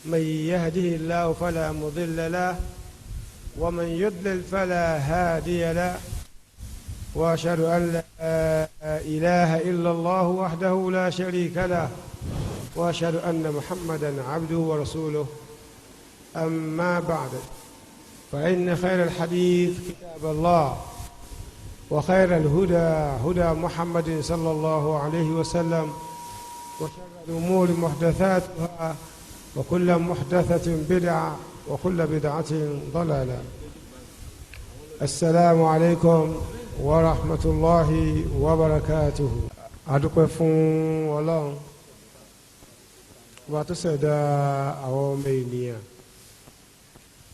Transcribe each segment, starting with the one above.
من يهده الله فلا مضل له ومن يضلل فلا هادي له، وأشهد أن لا إله إلا الله وحده لا شريك له، وأشهد أن محمدا عبده ورسوله. أما بعد، فإن خير الحديث كتاب الله، وخير الهدى هدى محمد صلى الله عليه وسلم، وشر الأمور محدثاتها، وكل محدثة بدعة، وكل بدعة ضلالة. السلام عليكم ورحمة الله وبركاته. Adúpẹ́ fún Ọlọ́run wa tó ṣẹ̀dá àwọn ọmọ ènìyàn,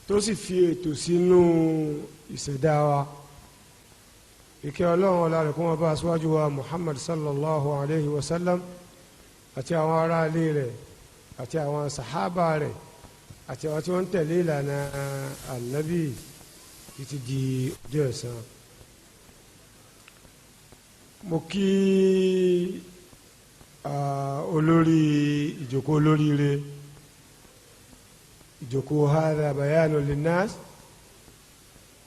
tó sì fi ètò sínú ìṣẹ̀dá wa. Ìkẹ́ Ọlọ́run, ọlá rẹ̀ kó máa bá aṣíwájú wa Muhammad sallallahu alayhi wa sallam, àti àwọn ará ilé rẹ̀, àti àwọn sàhábà rẹ̀, àti àwọn tí wọ́n ń tẹ̀lé ìlànà ànábì títí di ọjọ́ ẹ̀san. Mo kí olórí ìjókòó, olóríire ìjókòó Hadha Bayanu Linnas,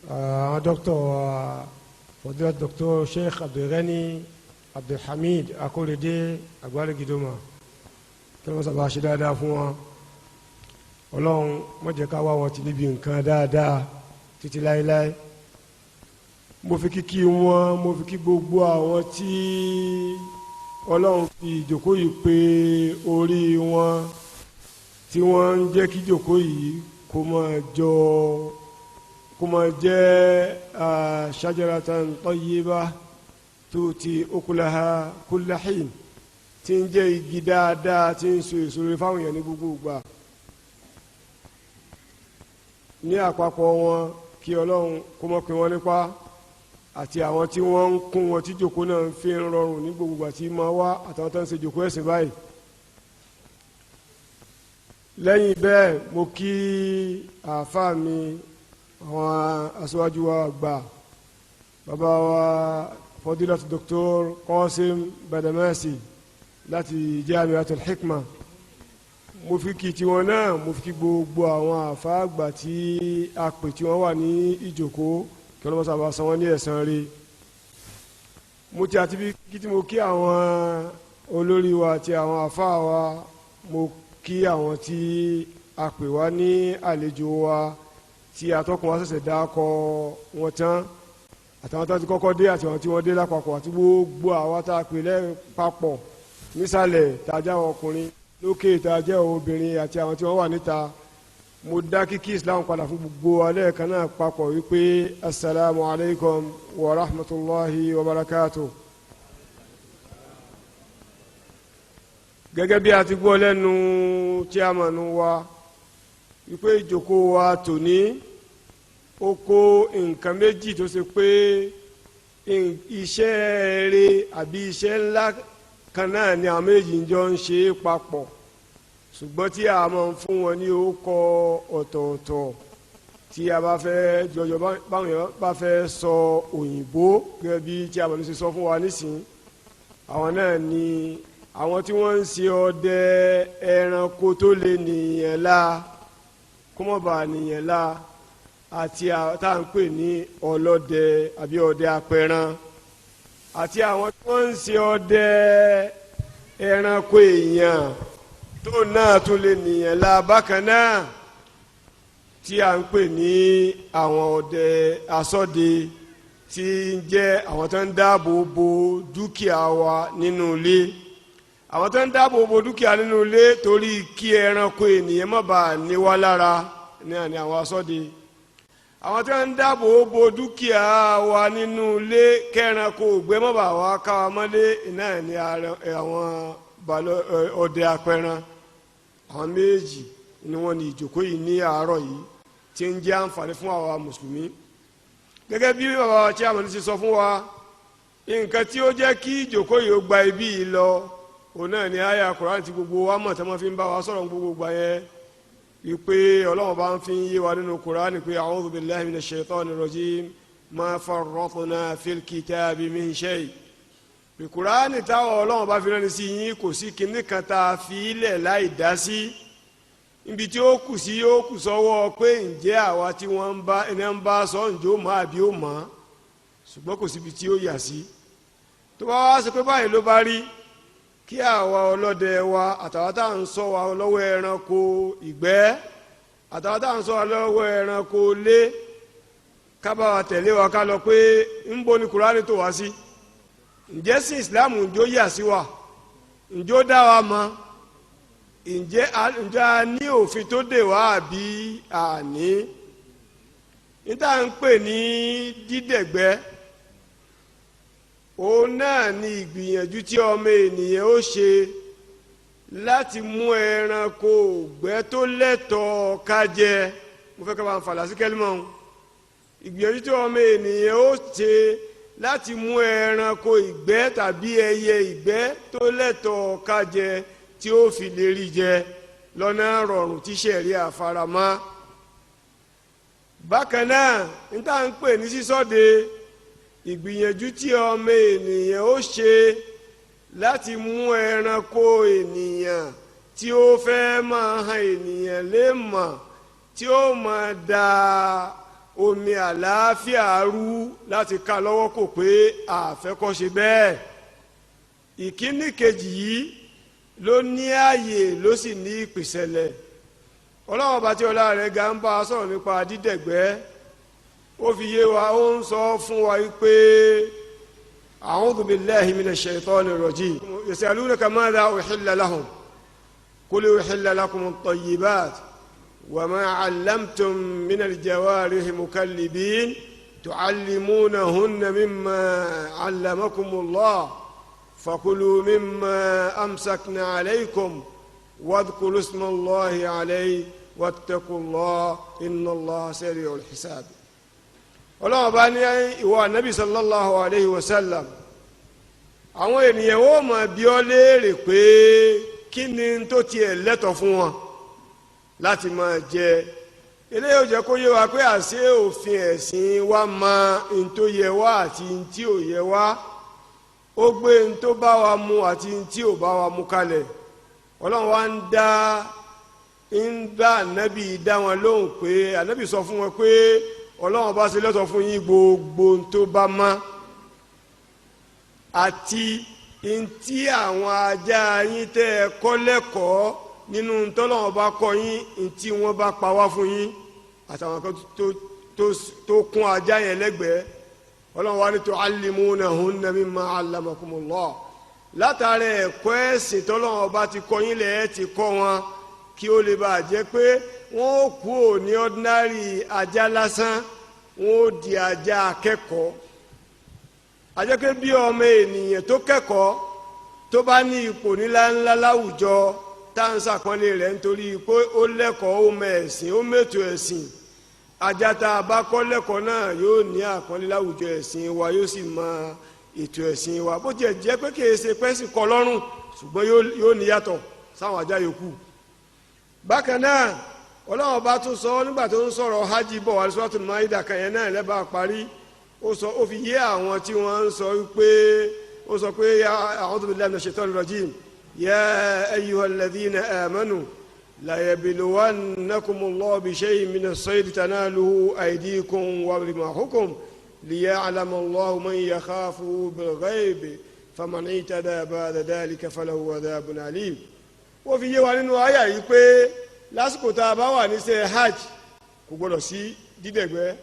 àwọn dókítà, Fadilat Dr. Sheikh Abdulghani Abdulhamid Akorede Agbarigidoma, kí wọ́n sábà ṣe dáadáa fún wọn. Ọlọ́run má jẹ́ ká wá wọn ti níbi nǹkan dáadáa títí láéláé. Mo fi kíkí wọn, mo fi kí gbogbo àwọn tí Ọlọ́run fi ìjókòó yìí pé orí wọn, tí wọ́n ń jẹ́ kí ìjókòó yìí kó máa jọ, kó máa jẹ́ shajaratan tayyiba tu'ti ukulaha kulla hin, tí ń jẹ́ igi dáadáa tí ń so èso rere fáwọn èèyàn ní gbogbo ìgbà. Ní àpapọ̀ wọn, kí Ọlọ́run kó mọ̀ pé wọ́n nípa, àti àwọn tí wọ́n ń kún wọn tí jòkó náà ń fi rọrùn ní gbogbo ìgbà tí máa wá, àtàwọn tó ń ṣe jòkó ẹ̀sìn báyìí. Lẹ́yìn bẹ́ẹ̀, mo kí àáfàá mi, àwọn aṣáájú wa àgbà, bàbá wa Fadilat Dr. Qasim Badamasi láti Jami'atul Hikma. Mo fi kí tiwọn náà, mo fi kí gbogbo àwọn àáfàá àgbà tí a pè tí wọ́n wà ní ìjòkó, kí Ọlọ́run sábà san wọ́n ní ẹ̀san rí. Mo ti àti bí kí tí mo kí àwọn olórí wa àti àwọn àáfàá wa, mo kí àwọn tí a pè wá ní àlejò wa tí atọ́kùn wa ṣẹ̀ṣẹ̀ dákọ wọn tán, àtàwọn tó ti kọ́kọ́ dé àti àwọn tí wọ́n dé lápapọ̀, àti gbogbo àwa tá a pè lẹ́papọ̀ nísàlẹ̀, tá a jẹ́ àwọn ọkùnrin, lókè, tá a jẹ́ obìnrin, àti àwọn tí wọ́n wà níta. Mo dá kíkí Islam padà fún gbogbo alẹ́ kan náà papọ̀ wípé asalaamu alaykum wa rahmatulahi wa barakatu. Gẹ́gẹ́ bí a ti gbọ́ lẹ́nu chairman wa wípé ìjókòó wa tòní, ó kó nǹkan méjì tó ṣe pé iṣẹ́ rere àbí iṣẹ́ ńlá kan náà ni àwọn méjì ń jọ ń ṣe é papọ̀, ṣùgbọ́n tí a máa ń fún wọn ní orúkọ ọ̀tọ̀ọ̀tọ̀ tí a bá fẹ́ jọjọ báwọn yẹn bá fẹ́ sọ òyìnbó, gẹ́gẹ́ bí tí a máa ń ṣe sọ fún wa nísìnyí. Àwọn náà ni àwọn tí wọ́n ń ṣe ọdẹ ẹranko tó lè nìyẹn la, kó mọ̀ bá nìyẹn la, àti tá à ń pè ní ọlọ́dẹ àbí ọdẹ apẹran, àti àwọn tí wọ́n ń ṣe ọdẹ ẹranko èèyàn tó náà tún lè nìyẹn la bákan náà, tí à ń pè ní àwọn ọdẹ asọ́de, tí ń jẹ́ àwọn tó ń dáàbò bo dúkìá wa nínú ilé, àwọn tó ń dáàbò bo dúkìá nínú ilé torí kí ẹranko ènìyàn má bàa ní wá lára ní àní àwọn asọ́de, àwọn tó ń dáàbò bo dúkìá wa nínú ilé kẹranko ògbẹ́ má bàa wá ká wa mọ́lé náà ní àwọn ọdẹ apẹran. Àwọn méjì ni wọ́n ní ìjókòó yìí ní àárọ̀ yìí, tí ń jẹ́ àǹfààní fún àwa mùsùlùmí. Gẹ́gẹ́ bí bàbá wa chairman ti sọ fún wa, nǹkan tí ó jẹ́ kí ìjókòó yìí ó gba ibi yìí lọ, òun náà ni àyà Kùránì tí gbogbo wa mọ̀ tí wọ́n fi ń bá wa sọ̀rọ̀ gbogbo gbà yẹn, wípé Ọlọ́run bá ń fi yé wa nínú Kùránì pé a'udhu billahi minash shaitani rajim ma farratna fil kitabi min shay. Pé Kùránì táwọn Ọlọ́run bá fi rán ni sí yín, kò sí kinní kan tá a fi ilẹ̀ láì dá sí. Ibi tí ó kù sí yóò kù sọ́wọ́ pé ǹjẹ́ àwa tí wọ́n ń bá ẹni ń bá sọ ǹjẹ́ ó mọ̀ àbí ó mọ̀, ṣùgbọ́n kò síbi tí ó yà sí. Tó bá wá ṣe pé báyìí ló bá rí, kí àwa ọlọ́dẹ wa àtàwọn tá à ń ṣọ́ wa lọ́wọ́ ẹranko ìgbẹ́, àtàwọn tá à ń ṣọ́ wa lọ́wọ́ ẹranko lé, ká bá wa tẹ̀lé wa ká lọ pé ń bo ni Kùránì tó wá sí. Ǹjẹ́ sí Ìsìlámù ǹjọ́ yà sí wa? Ǹjọ́ dá wa mọ̀? Ǹjẹ́ a ní òfin tó dè wá àbí àní? Níta ń pè ní dídẹ̀gbẹ́, òun náà ni ìgbìyànjú tí ọmọ ènìyàn ó ṣe láti mú ẹranko ògbẹ́ tó lẹ́tọ̀ọ́ ká jẹ. Mo fẹ́ ká bá ń fàlà sí kẹ́límọ̀ ọ̀hún. Ìgbìyànjú tí ọmọ ènìyàn ó ṣe láti mú ẹranko ìgbẹ́ tàbí ẹyẹ ìgbẹ́ tó lẹ́tọ̀ọ́ ká jẹ tí ó fi lè rí jẹ lọ́nà rọrùn tí sẹ̀rí àfaramọ́. Bákan náà, níta ń pè ní sísọ́de, ìgbìyànjú tí ọmọ ènìyàn ó ṣe láti mú ẹranko ènìyàn tí ó fẹ́ máa han ènìyàn lè mọ̀, tí ó máa da omi àlàáfíà rú, láti ká lọ́wọ́ kò pé àfẹ́kọ́ṣe bẹ́ẹ̀. Ìkíní kejì yìí ló ní ààyè, ló sì ní ìpìsẹ̀lẹ̀. Ọlọ́run ọba tí ọlá rẹ̀ ga ń bá a sọ̀rọ̀ nípa dídẹ̀gbẹ́, ó fi yé wa, ó ń sọ fún wa pé a'udhu billahi minash shaitani rajim, yasalunaka madha uhilla lahum qul uhilla lakumut tayyibat wa ma 'allamtum minal jawarihi mukallibin tu'allimunahunna mimma 'allamakumullah fakulu mimma amsakna alaykum wadhkuru isma Allahi alayhi wattaqullah inna Allaha sari'ul hisab. Ọlọ́run bá ní ìwọ anabi sallallahu alayhi wa sallam, àwọn ènìyàn ó máa bi ọ́ léèrè pé kí ni tó tiẹ̀ lẹ́tọ̀ fún wọn láti máa jẹ. Eléyìí ó jẹ́ kó yé wa pé àṣé òfin ẹ̀sìn wa mọ n tó yẹ wá àti n tí ò yẹ wá, ó gbé n tó bá wa mu àti n tí ò bá wa mu kalẹ̀. Ọlọ́run wa ń dá ń bá ànábì dá wọn lóhùn pé ànábì sọ fún wọn pé Ọlọ́run bá ṣe lẹ́tọ̀ fún yín gbogbo n tó bá mọ́ àti n tí àwọn ajá yín tẹ́ ẹ kọ́ lẹ́kọ̀ọ́ nínú tọ́lọ́run bá kọ́ yín, n tí wọ́n bá pa wá fún yín àtàwọn kan tó kún ajá yẹn lẹ́gbẹ̀ẹ́. Ọlọ́run wa ní tu'allimunahunna mimma 'allamakumullah, látara ẹ̀kọ́ ẹ̀sìn tọ́lọ́run bá ti kọ́ yín lẹ́ẹ̀ ti kọ́ wọn, kí ó lè bàa jẹ́ pé wọ́n ó kú ò ní ordinary ajá lásán, wọ́n ó di ajá akẹ́kọ̀ọ́. Ajẹ́pẹ́ bí ọmọ ènìyàn tó kẹ́kọ̀ọ́ tó bá ní ipò ńláńlá láwùjọ tá à ń sàpọ́nlé rẹ̀ nítorí pé ó lẹ́kọ̀ọ́, ó mọ ẹ̀sìn, ó mẹ́tò ẹ̀sìn, ajá tá a bá kọ́ lẹ́kọ̀ọ́ náà yóò ní àpọ́nlé láwùjọ ẹ̀sìn wa, yóò sì mọ ètò ẹ̀sìn wa. Bó tiẹ̀ jẹ́ pé kìí ṣe pẹ́sì kọ́ lọ́rùn, ṣùgbọ́n yóò níyàtọ̀ sáwọn ajá yòókù. Bákan náà, Ọlọ́run bá tún sọ nígbà tó ń sọ̀rọ̀ hajj bọ̀ wá Suratul Maida kan yẹn náà lẹ́bàá parí, ó sọ, ó fi yé àwọn tí wọ́n ń sọ pé, ó sọ pé a'udhu billahi minash shaitani rajim, ya ayyuhal ladhina amanu la yabluwannakumullahu bishay'in minas saydi tanaluhu aydikum wa rimahukum liya'lamallahu man yakhafuhu bil ghaibi faman i'tada ba'da dhalika falahu adhabun alim. Ó fi yé wa nínú àyà yìí pé lásìkò tá a bá wà níṣẹ́ hajj kò gbọdọ̀ sí dídẹ̀gbẹ́.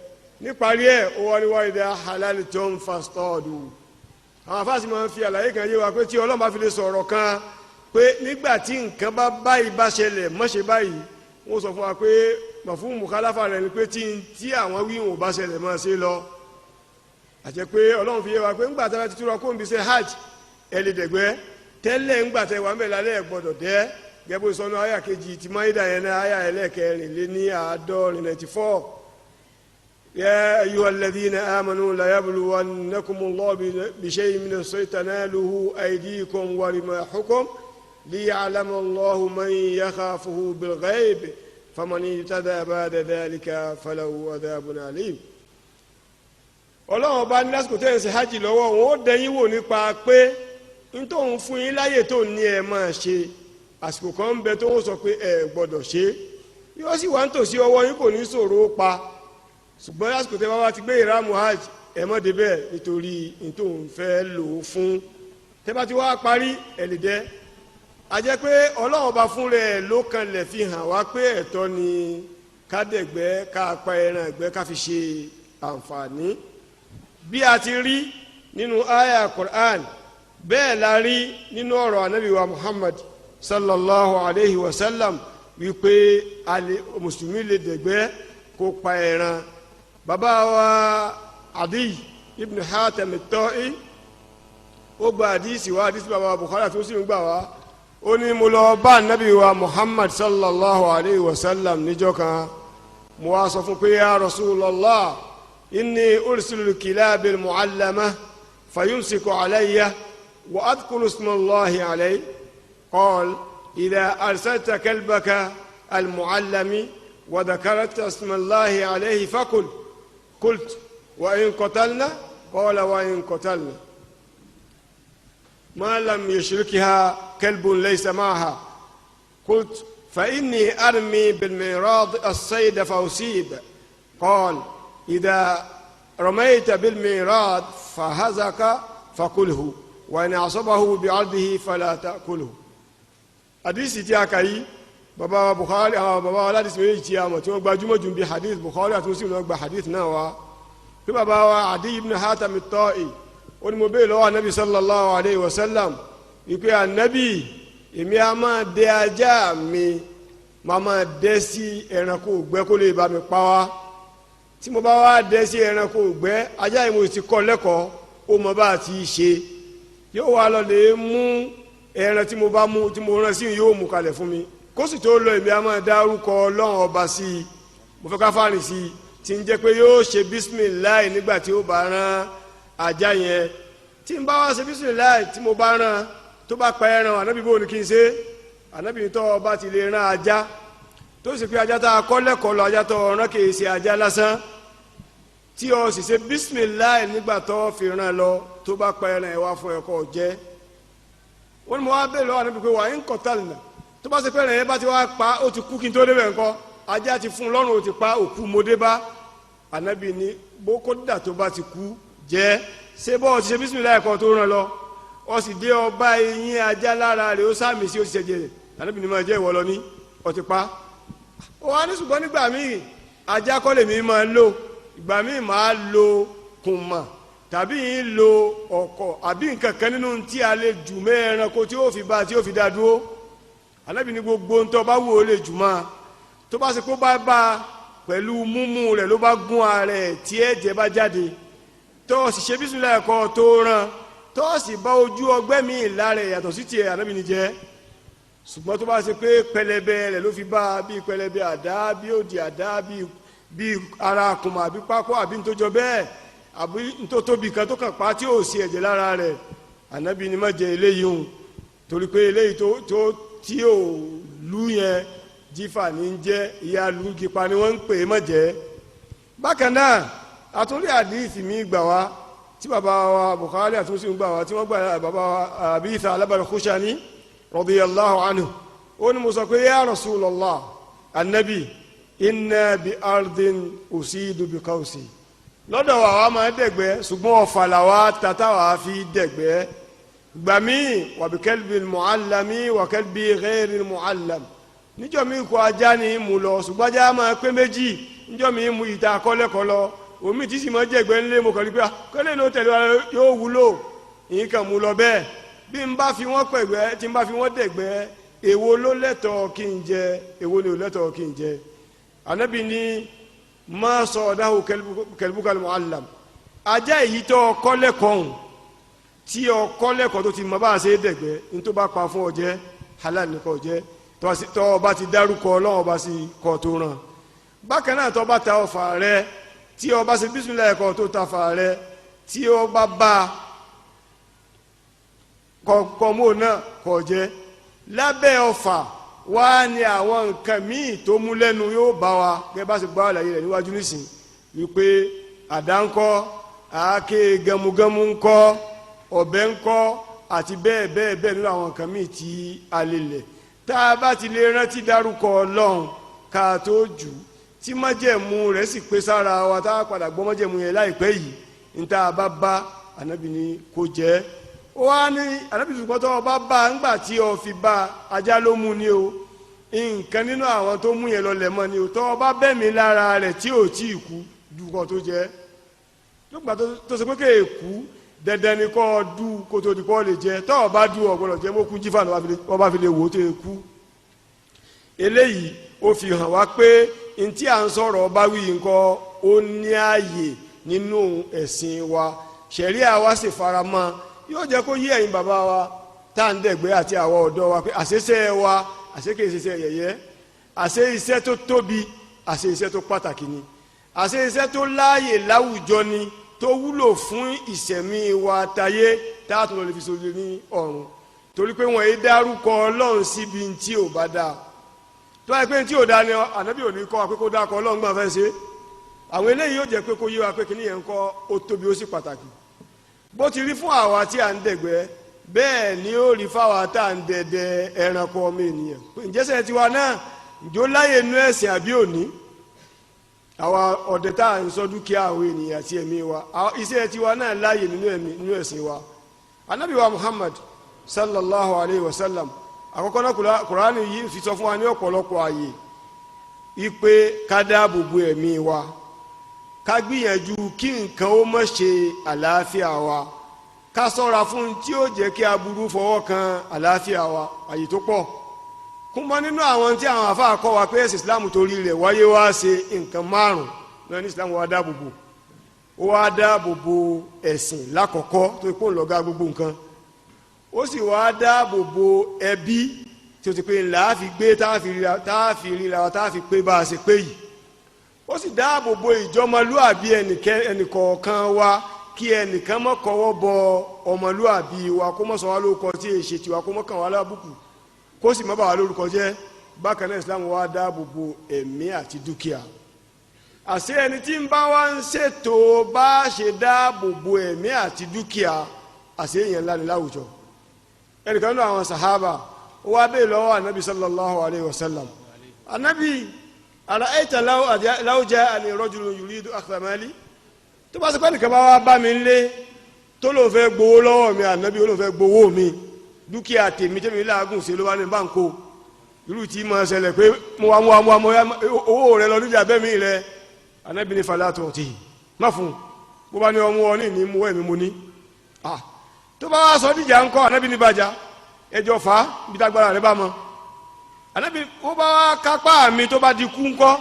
Níparí ẹ̀, ó wá ní wáyé halal tó ń fastọ́ọ̀dù. Àwọn afáàsì máa ń fi àlàyé kan yé wa pé tí Ọlọ́run bá fi lè sọ̀rọ̀ kan pé nígbà tí nǹkan bá báyìí bá ṣẹlẹ̀ má ṣe báyìí, wọ́n sọ fún wa pé màfún mùkálàfà rẹ̀ ni pé tí àwọn wíwọ̀n bá ṣẹlẹ̀ máa ṣe lọ. Àti pé Ọlọ́run fi yé wa pé ńgbà tí a ti túra kó ń bí ṣe hajj ẹ̀ lè dẹ̀gbẹ́ tẹ́lẹ̀, ńgbà tẹ wà ń bẹ̀ lálẹ́ ẹ̀ gbọ́dọ̀ dẹ́ gẹ́gbó sọnù àyà kejì tí Máídà yẹn náà àyà ẹlẹ́kẹrìnléníàádọ́rin 94. يا أيها الذين آمنوا ليبلونكم الله بشيء من الصيد تناله أيديكم ورماحكم ليعلم الله من يخافه بالغيب فمن اهتدى بعد ذلك فله عذاب أليم. Ọlọ́run bá ní lásìkò tẹ́ ẹ̀ ń ṣe hajj lọ́wọ́, òun ó dẹ́yìn wò nípa pé n tóun fún yín láyè tó ní ẹ máa ṣe, àsìkò kan ń bẹ tó ń sọ pé ẹ gbọ́dọ̀ ṣe. Yóò sì wá ń tòsí ọwọ́ yín, kò ní ṣòro pa. Ṣùgbọ́n lásìkò tẹ́ bá wá ti gbé ìrámù hajj, ẹ má débẹ̀ nítorí nítorí fẹ́ lò ó fún. Tẹ́ bá ti wá parí, ẹ lè dẹ́. A jẹ́ pé Ọlọ́run Ọba fún rẹ̀ ló kanlẹ̀ fi hàn wá pé ẹ̀tọ́ ni ká dẹ̀gbẹ́, ká pa ẹran ẹ̀gbẹ́, ká fi ṣe àǹfààní. Bí a ti rí nínú aya Qur'an, bẹ́ẹ̀ la rí nínú ọ̀rọ̀ Ànábì wa Muhammad sallallahu alayhi wa sallam wípé mùsùlùmí lè dẹ̀gbẹ́ kó pa ẹran. Bàbá wa Adiy ibn Hatim at-Ta'i ó gba àdìsí wa, àdìsí bàbá wa Bukhari àti Muslim gbà wá. Ó ní mo lọ bá Ànábì wa Muhammad sallallahu alayhi wa sallam níjọ́ kan. Mo wá sọ fún pé ya Rasulallah, inni ursilu kilab al-mu'allama fayumsiku alayya wa adhkuru ismallahi alayhi. Qal idha arsalta kalbaka al-mu'allami wa dhakarta ismallahi alayhi fakul. Qult wa in qatalna? Qala wa in qatalna ما لم يشركها كلب ليس معها. قلت فإني أرمي بالميراض الصيد فأصيب. قال إذا رميت بالميراض فهزك فكله، وإن أصابه بعرضه فلا تأكله. Hadisi tí a kà yìí, bàbá wa Bukhari, àwọn bàbá wa aládìsí méjì tí a mọ̀ tí wọ́n gbajúmọ̀ jù bí hadith, Bukhari àti Muslim náà gba hadith náà wá, pé bàbá wa Adi ibn Hatim at-Ta'i ó ní mo bẹ́ẹ̀ lọ́wọ́ anabi sallallahu alayhi wa sallam wípé anabi, èmi a máa dẹ ajá mi, máa máa dẹ sí ẹranko ògbẹ́ kó lè bá mi pa wá. Tí mo bá wá dẹ sí ẹranko ògbẹ́, ajá yìí mo ti kọ́ lẹ́kọ̀ọ́, ó mọ bá a ti ṣe, yóò wá lọ lè mú ẹran tí mo bá mú, tí mo rán sí, yóò mú kalẹ̀ fún mi. Kó sì tó lọ, èmi a máa dárúkọ Ọlọ́run Ọba sí i. Mo fẹ́ ká fáàrin sí i tí ń jẹ́ pé yóò ṣe bísímìláì nígbà tí ó bá rán ajá yẹn. Tí n bá wá ṣe bísímìláì tí mo bá rán, tó bá pa ẹran, ànábì bò ní kí n ṣe? Ànábì tó ọba ti lè rán ajá, tó sì pé ajá tá a kọ́ lẹ́kọ̀ọ́ lọ, ajá tó rán kì í ṣe ajá lásán, tí o sì ṣe bísímìláì nígbà tó fi rán lọ, tó bá pa ẹran ẹ̀ wá fún ẹ̀kọ́ jẹ́. Wọ́n ní mo wá bẹ́ẹ̀ lọ́wọ́ ànábì pé wà ń kọ́tàlì tó bá ṣe pé ẹran yẹn bá ti wá pa, ó ti kú kí n tó débẹ̀ ńkọ́? Ajá ti fún un lọ́rùn, ó ti pa, òkú mo dé bá. Ànábì ní bó kódà tó bá ti kú jẹ́. Ṣé bọ́ ọ ti ṣe bísímìláì kan tó rán lọ, ọ sì dé ọba eyín ajá lára rẹ̀, ó sàmì sí, ó ti ṣẹ̀jẹ̀ rẹ̀, ànábì ní máa jẹ́, ìwọ lọ ní ọ ti pa. Ó wá ní ṣùgbọ́n nígbà míì ajá kọ́ lèmi máa lò, ìgbà míì máa lo kùmà tàbí yín lo ọ̀kọ̀ àbí nǹkan kan nínú tí a lè jù mẹ́ ẹranko tí ó fi bá tí ó fi dá dúró. Ànábì ní gbogbo ń tọ́ bá wù ó lè jù máa, tó bá ṣe kó bá bá pẹ̀lú múmú rẹ̀ ló bá gún ara ẹ̀ tí ẹ̀jẹ̀ bá jáde, tó o sì ṣe bísímìláì ẹ̀kọ́ tó rán, tó o sì bá ojú ọgbẹ́ mi lára ẹ̀ yàtọ̀ sí tiẹ̀, Ànábì ní jẹ́. Ṣùgbọ́n tó bá ṣe pé pẹlẹbẹ rẹ̀ ló fi bá, bí pẹlẹbẹ àdá, bí òdì àdá, bí ara kùmà àbí pákó àbí ntójọ bẹ́ẹ̀ àbí ntótóbi kan tó kàn pa tí ò sí ẹ̀jẹ̀ lára rẹ̀, Ànábì ní má jẹ eléyìí hùn, torí pé eléyìí tó tí ò lú yẹn jífà ní jẹ́, ìyá lùgìpa ni wọ́n ń pè é, má jẹ́. Bákan náà àtúndì àdìsí mi gbà wá tí bàbá wa Bukhari àtúnṣe gbà wá, tí wọ́n gbà bàbá wa Abi Tha'laba al-Khushani radiyallahu anhu, ó ní mo sọ pé ya Rasulallah, anabi, inna bi ardin usidu bi qawsi. Lọ́dọ̀ wa wa máa dẹ̀gbẹ́, ṣùgbọ́n ọ̀fà làwa tata wa fi dẹ̀gbẹ́. Gbà mí wa bi kalbi al-mu'allami wa kalbi ghayri al-mu'allam. Níjọ́ mi kó ajá ni mú lọ, ṣùgbọ́n ajá máa pé méjì. Níjọ́ mi mú ìta kọ́lẹ́kọ́lọ́ omi tí sì máa jẹ̀gbẹ́ ńlé, mo kàn ní pé kọ́lé ló tẹ̀lé wa yóò wúlò, ìyín kan mú lọ bẹ́ẹ̀. Bí n bá fi wọ́n pẹ̀gbẹ́, tí n bá fi wọ́n dẹ̀gbẹ́, èwo ló lẹ́tọ̀ọ́ kí n jẹ, èwo ni ò lẹ́tọ̀ọ́ kí n jẹ? Ànábì ní má sọ ọ̀dáhù kalbukal mu'allam. Ajá èyí tó kọ́lẹ́kọ̀ọ́ tí ọ kọ́lẹ́kọ̀ọ́ tó ti mọ bá a ṣe dẹ̀gbẹ́, ní tó bá pa fún ọ jẹ halal ní kò jẹ, tọ́ ọba ti dárúkọ Ọlọ́run ọba sí kọ́ tó ràn. Bákan náà tọ́ bá ta ọfà rẹ, tí ọba ṣe bísímìláì ẹ̀kọ́ tó ta fà rẹ, tí ọba bá kọ̀ọ̀mọ́ náà kọ̀ jẹ́. Lábẹ́ ọfà wá ní àwọn nǹkan míì tó mú lẹ́nu yóò bá wa, gẹ́gẹ́ bá ṣe gbọ́ àlàyé rẹ̀ níwájú nísìn, wípé àdá ńkọ́, àáké gẹmugẹmu ńkọ́, ọ̀bẹ ńkọ́, àti bẹ́ẹ̀ bẹ́ẹ̀ bẹ́ẹ̀ nínú àwọn nǹkan míì tí a lè lẹ̀. Tá a bá ti lè rántí dárúkọ Ọlọ́run ká tó jù tí májẹ̀mú rẹ̀ sì pé sára wa tá a padà gbọ́ májẹ̀mú yẹn láìpẹ́ yìí níta bá bá ànábì ní kó jẹ́. Ó wá ní ànábì ṣùgbọ́n tó o bá bá ńgbà tí o fi bá ajá ló mú ni o, nǹkan nínú àwọn tó mú yẹn lọlẹ̀ mọ́ ni o, tó o bá bẹ́mi lára rẹ̀ tí ò tí ì kú dùkọ̀ tó jẹ́. Lóògbà tó ṣe pé kéè kú dandan ni kọ́ du kótó di kọ́ lè jẹ, tọ́ ọ bá du ọ̀gbọ́dọ̀ jẹ mọ́kú jífà ní wọ́n bá fi lè wò ó tó yẹ kú. Eléyìí ó fi hàn wá pé ntí à ń sọ̀rọ̀ ọba wí nǹkan ó ní ààyè nínú ẹ̀sìn wa, ṣẹ̀ríà wa sì fara mọ́. Yóò jẹ́ kó yí ẹ̀yin bàbá wa tá à ń dẹ̀gbẹ́ àti àwọn ọ̀dọ́ wa pé àṣeṣe wa àṣekè ṣiṣẹ́ yẹ̀yẹ́, àṣe iṣẹ́ tó tóbi, àṣe iṣẹ́ tó pàtàkì ni, àṣe iṣẹ́ tó láàyè láwùjọ ni, tó wúlò fún ìṣẹ̀mí wa tayé táàtún lọ lè fi sórí ní ọ̀run. Torí pé wọ́n yé dárúkọ Ọlọ́run síbi tí ò bá dáa. Tó wáyé pé tí ò dáa ni ànábì òní kọ́ wa pé kó dákọ̀ Ọlọ́run gbọ́n fẹ́ ṣe. Àwọn eléyìí yóò jẹ́ pé kó yé wa pé kíní yẹn ń kọ́ ó tóbi ó sì pàtàkì. Bó ti rí fún àwa tí à ń dẹ̀gbẹ́ bẹ́ẹ̀ ni ó rí fáwa tá à ń dẹdẹ ẹranko ọmọ ènìyàn. Ǹjẹ́sẹ̀ tiwa náà ǹjọ́ láyé inú ẹ̀sìn àbí òní? Àwa ọ̀dẹ tá à ń sọ dúkìá àwọn ènìyàn àti ẹ̀mí wa, iṣẹ́ tiwa náà láàyè nínú ẹ̀mí nínú ẹ̀sìn wa. Ànábì wa Muhammad sallallahu alayhi wa sallam àkọ́kọ́ náà Kùránì yìí fi sọ fún wa ní ọ̀pọ̀lọpọ̀ ààyè ipe ká dáàbò bo ẹ̀mí wa, ká gbìyànjú kí nǹkan ó má ṣe àlàáfíà wa, ká ṣọ́ra fún tí ó jẹ́ kí aburú fọwọ́ kan àlàáfíà wa. Àyè tó pọ̀ kúmọ nínú àwọn tí àwọn àfáà kọ́ wa pé ẹ̀sìn Islam torí rẹ̀ wáyé wá ṣe nǹkan márùn lọ́nà Islam wá dáàbò bò. Ó wá dáàbò bo ẹ̀sìn lákọ̀ọ́kọ́ tó kó ń lọ́gá gbogbo nǹkan. Ó sì wá dáàbò bo ẹbí tí ó ti pé ńlá fi gbé tá a fi ríra tá a fi pé bá a ṣe pé yìí. Ó sì dáàbò bo ìjọmọlúàbí ẹnìkọ̀ọ̀kan wa, kí ẹnìkan má kọ́wọ́ bọ ọmọlúàbí wa, kó má sọ wá lórúkọ tí èè ṣe tiwa, kó má kàn wá lábùkù, kó sì má bà wá lórúkọ jẹ́. Bákan náà Islam wá dáàbò bo ẹ̀mí àti dúkìá. Àṣé ẹni tí ń bá wa ń ṣètò bá ṣe dáàbò bo ẹ̀mí àti dúkìá, àṣé èèyàn ńlá ni láwùjọ. Ẹnìkan náà àwọn sàhábà ó wá bẹ́ẹ̀ lọ́wọ́ anabi sallallahu alayhi wa sallam. Anabi ara'ayta law ja'ani rajulun yuridu akhdha mali, tó bá ṣe pé ẹnìkan bá wá bá mi lé tó lóun fẹ́ gbowó lọ́wọ́ mi, anabi ó lóun fẹ́ gbowó mi, dúkìá tèmi tèmi láàgùn ṣe ló wá ní báńkò. Irú tí mo ṣẹlẹ̀ pé mo wá mo wá mo wá mo wá owó rẹ lọ níjà bẹ́ẹ̀ mi rẹ. Anabi ní fala tu'tihi, má fún un, bó bá ní ọmú ọ ní ní mú ẹ̀mí mu ní. Tó bá wá sọ díjà ńkọ́, anabi ní bàjá ẹjọ́ fà á bí tágbára rẹ bá mọ. Anabi ó bá wá kápá mi tó bá di kú ńkọ́,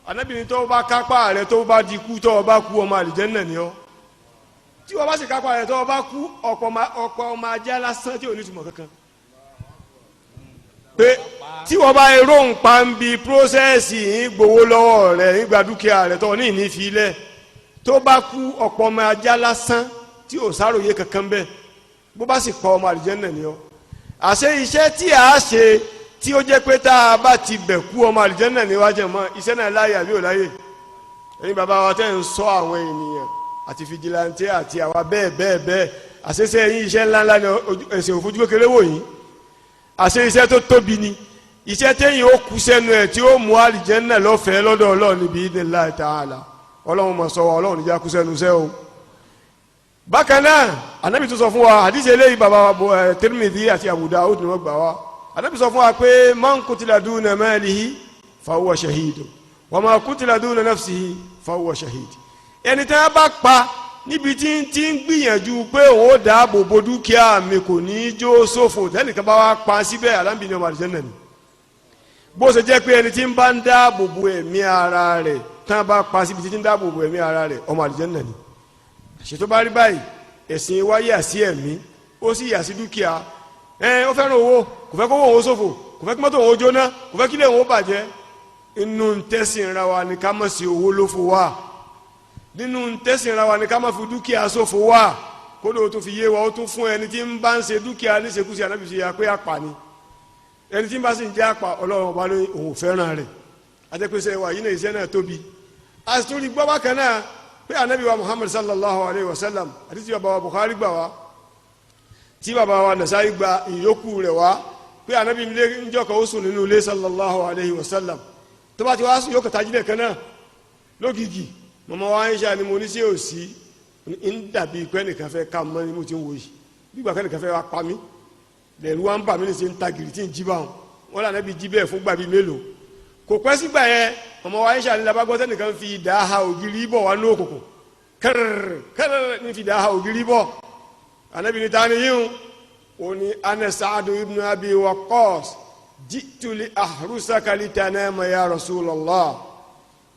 anabi ní tó bá kápá rẹ tó bá di kú tó bá kú ọmọ àlìjẹ́nnà ni ọ́. Tí wọ́n bá sì kápá rẹ̀ tó bá kú ọ̀pọ̀ ọmọ ajá lásán tí ò ní ìtumọ̀ kankan. Pé tí wọ́n bá eró ń pa ń bi prósẹ́sì ń gbowó lọ́wọ́ rẹ̀ ń gba dúkìá rẹ̀ tó ní ìní fi lẹ̀, tó bá kú ọ̀pọ̀ ọmọ ajá lásán tí ò sáròyé kankan bẹ́ẹ̀, bó bá sì pa ọmọ àlìjẹ́nnà ni ọ́. Àṣé iṣẹ́ tí a ṣe tí ó jẹ́ pé tá a bá ti bẹ̀ kú ọmọ àlìjẹ́nnà ni wájú mọ́, iṣẹ́ náà láyè àbí ò láyè? Ẹ̀yin bàbá wa tẹ́ ń sọ àwọn ènìyàn àti fìjìláńtì àti àwa bẹ́ẹ̀ bẹ́ẹ̀ bẹ́ẹ̀, àṣeṣe yín iṣẹ́ ńláńlá ni ẹ̀sìn òfojú kékeré wò yín. Àṣe iṣẹ́ tó tóbi ni, iṣẹ́ téyìn ó kú sẹ́nu ẹ̀ tí ó mú àlìjẹ́nnà lọ́fẹ̀ẹ́ lọ́dọ̀ Ọlọ́run níbi idhnillahi ta'ala. Ọlọ́run mọ̀ sọ wa, Ọlọ́run níjà kú sẹ́nu sẹ́ o. Bákan náà Ànábì tó sọ fún wa àdìsẹ́ eléyìí bàbá wa Tirmidhi àti Abu Dawud ni wọ́n gbà wá. Ànábì sọ fún wa pé man qutila duna malihi fahuwa shahid wa ma qutila duna nafsihi fahuwa shahid. Ẹni tí wọ́n bá pa níbi tí ń tí ń gbìyànjú pé òun ó dáàbò bo dúkìá mi kò ní í jó ṣòfò, tẹ́nìkan bá wá pa síbẹ̀ aláǹbì ni ọmọ àlìjẹ́nnà ni. Bó ṣe jẹ́ pé ẹni tí ń bá ń dáàbò bo ẹ̀mí ara rẹ̀ tí wọ́n bá pa síbi tí ń dáàbò bo ẹ̀mí ara rẹ̀ ọmọ àlìjẹ́nnà ni. Àṣetó bá rí báyìí, ẹ̀sìn wa yà sí ẹ̀mí, ó sì yà sí dúkìá. Ẹ ó fẹ́ràn owó, kò fẹ́ kó òun ṣòfò, kò fẹ́ kí mọ́tò òun jóná, kò fẹ́ kílé òun bàjẹ́. Inú tẹ́sìn ra wa ni ká má ṣe owó lófo wa, nínú tẹ́sìn ra wa ni ká má fi dúkìá ṣòfò wa. Kódò tó fi yé wa, ó tún fún ẹni tí ń bá ń ṣe dúkìá níṣekúṣe, Ànábì ṣe ya pé àpà ni. Ẹni tí ń bá sì ń jẹ́ àpà, Ọlọ́run ọba ló òun fẹ́ràn rẹ̀. Àtẹ́pẹ́sẹ́ wa yìí náà iṣẹ́ náà tóbi. A sì tún rí gbọ́ bákan náà pé Ànábì wa Muhammad sallallahu alayhi wa sallam, àti tí bàbá wa Bukhari gbà wá, tí bàbá wa Nasai gba ìyókù rẹ̀ wá, pé Ànábì njọ́ kan ó sùn nínú ilé sallallahu alayhi wa sallam. Tó bá ti wá sùn yóò kàtà jílẹ̀ kan náà lógìgì. Mọ̀mọ́ wa Aisha ni mo ní sí òsì ń dàbí pé ẹnìkan fẹ́ ká mọ́ ni mo ti ń wò yìí, bí gbà kẹ́nìkan fẹ́ wá pa mí, lẹ́rú wa ń bà mí ní ṣe ń ta gìrì tí ń jí bá wọn. Wọn lànà bí jí bẹ́ẹ̀ fún gbàbí mélòó kò pẹ́ sígbà yẹn. Mọ̀mọ́ wa Aisha ni labagbọ́ sẹ́nìkan fi ìdá ha ògiri bọ̀ wá ní òkùnkùn kẹrẹrẹ kẹrẹrẹ ní fi ìdá ha ògiri bọ̀. Anabi ni tani yín o? Ní ana Sa'adu ibn Abi Waqqas ji'tu li ahrusaka litanama ya Rasulallah.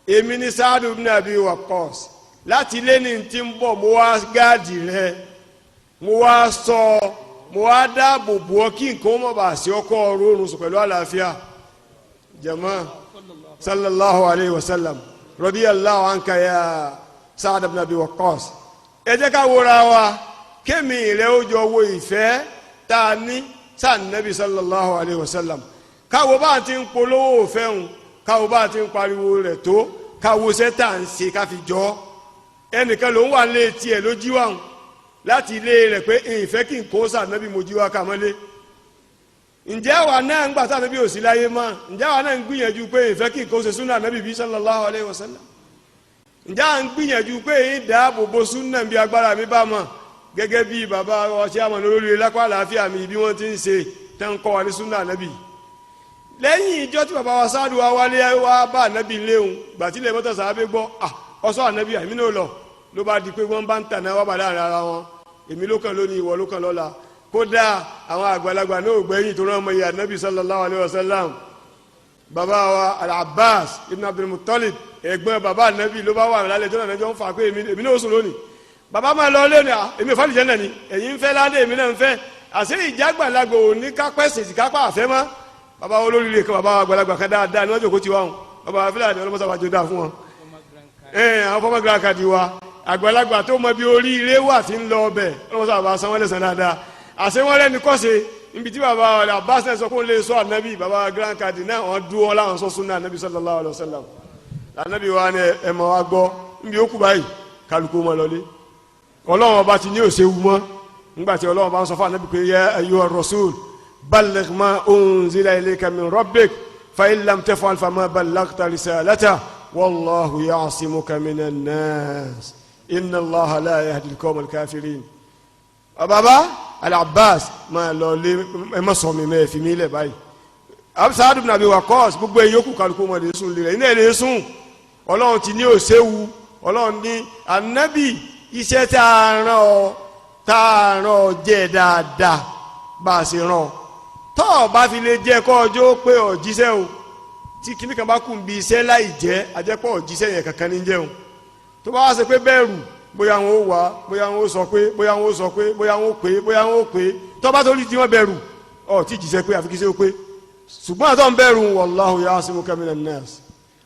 Èmi ni Sa'adu ibn Abi Waqqas, láti ilé ní ti ń bọ̀, mo wá gáàdì rẹ, mo wá sọ, mo wá dáàbò bò ọ́ kí nǹkan ó má bàa sí ọkọ oorun sùn pẹ̀lú àlàáfíà. Jama sallallahu alayhi wa sallam, radiyallahu anka ya Sa'ad ibn Abi Waqqas. Ẹ jẹ́ ká wòra wa, kémi rẹ ó jọ wo ìfẹ́ tá a ní sáà nàbí sallallahu alayhi wa sallam, káwo bá a ti ń polówó òfẹ́ ń, káwo bá a ti ń pariwo rẹ̀ tó, káwo iṣẹ́ tá à ń ṣe ká fi jọ. Ẹnìkan ló ń wà lé tiẹ̀ ló jí wa ń láti ilé rẹ̀ pé ìfẹ́ kí n kó sáà nàbí mo jí wa ká mọ́lé. Ǹjẹ́ àwa náà ń gbà sáà nàbí òsì láyé mọ́? Ǹjẹ́ àwa náà ń gbìyànjú pé ìfẹ́ kí n kó ṣe súnà nàbí bí sallallahu alayhi wa sallam? Ǹjẹ́ à ń gbìyànjú pé ìdáàbò bo súnà bí agbára mi bá mọ̀, gẹ́gẹ́ bí bàbá ọṣẹ́ àmọ́ lórí lápá àlàáfíà mi bí wọ́n ti ń ṣe tẹ́ ń kọ́ wa ní súnà nàbì? Lẹ́yìn ìjọ tí bàbá wa sáàdù wa wálé wá bá ànábì léhùn, gbàtílẹ̀ mọ́tò sàábé gbọ́ ọsọ ànábì àmì náà lọ, ló bá di pé wọ́n bá ń tà náà wá bà láàrin ara wọn, èmi ló kàn lónìí, ìwọ ló kàn lọ́la. Kódà àwọn àgbàlagbà náà ò gbẹ́yìn tó rán ọmọ yìí ànábì sallallahu alayhi wa sallam. Bàbá wa Al-Abbas ibn Abdul Muttalib, ẹ̀gbọ́n bàbá ànábì, ló bá wà lálẹ́ tó náà jọ ń fà pé èmi náà ó sùn lónìí, bàbá máa lọ lónìí, èmi ò fà lìjẹ́ náà ni, ẹ̀yin ń fẹ́ ládé, èmi náà ń fẹ́. Àṣé ìjágbàlagbà ò ní kápẹ́ sèṣì kápá àfẹ́ mọ́. Bàbá olóríire kan, bàbá àgbàlagbà kan dáadáa ni wọ́n jòkó tiwa wọn, bàbá fúlàní ọlọ́mọsá jò dáa fún wọn. Àwọn fọmọ gíráàkàdì wa, àgbàlagbà tó mọ bí oríire wà tí ń lọ ọbẹ̀, ọlọ́mọsá bá san wọ́n lẹ́sàn dáadáa. Àṣé wọ́n rẹ́ni kọ́ṣe níbi tí bàbá Abbas náà sọ kó lè sọ ànábì, bàbá gíráàkàdì náà wọ́n dúró wọn láwọn sọ súnà ànábì sallallahu alaihi wasallam. Ànábì wa ni ẹ mọ̀ wá gbọ́ níbi ó kú báyìí, kálukú mọ́ lọlé. Ọlọ́run ọba ti ní òṣèwú mọ́ nígbà tí Ọlọ́run bá ń sọ fún ànábì pé ya ayyuhar rasul balligh ma unzila ilayka min rabbik fa in lam taf'al fama ballaghta risalatahu wallahu ya'simuka minan nas inna Allaha la yahdi al-qawma al-kafirin. Bàbá Al-Abbas máa lọ lé, ẹ má sọ mi mẹ́ ẹ fi mí lẹ̀ báyìí. Sa'ad ibn Abi Waqqas, gbogbo èyí yòókù kálukú mọ̀ lè sùn lè rẹ̀ iná ẹ̀ lè sùn. Ọlọ́run ti ní òṣèwú. Ọlọ́run ní ànábì iṣẹ́ tá a rán ọ, tá a rán ọ jẹ́ dáadáa bá a ṣe rán ọ. Tọ́ ọ bá fi lè jẹ́ kọ́ ọjọ́ pé ọ jíṣẹ́ o, tí kinní kan bá kù ń bi iṣẹ́ láì jẹ́, ajẹ́pọ̀ jíṣẹ́ yẹn kankan ní jẹun. Tó bá wá ṣe pé bẹ́ẹ̀rù, bóyá wọn ó wá, bóyá wọn ó sọ pé, bóyá wọn ó sọ pé, bóyá wọn ó pé, bóyá wọn ó pé, tó bá torí tí wọ́n bẹ̀rù ọ tí jíṣẹ́ pé àfi kí ṣe ó pé. Ṣùgbọ́n àtọ́ ń bẹ̀rù, wallahu ya'simuka minan nas.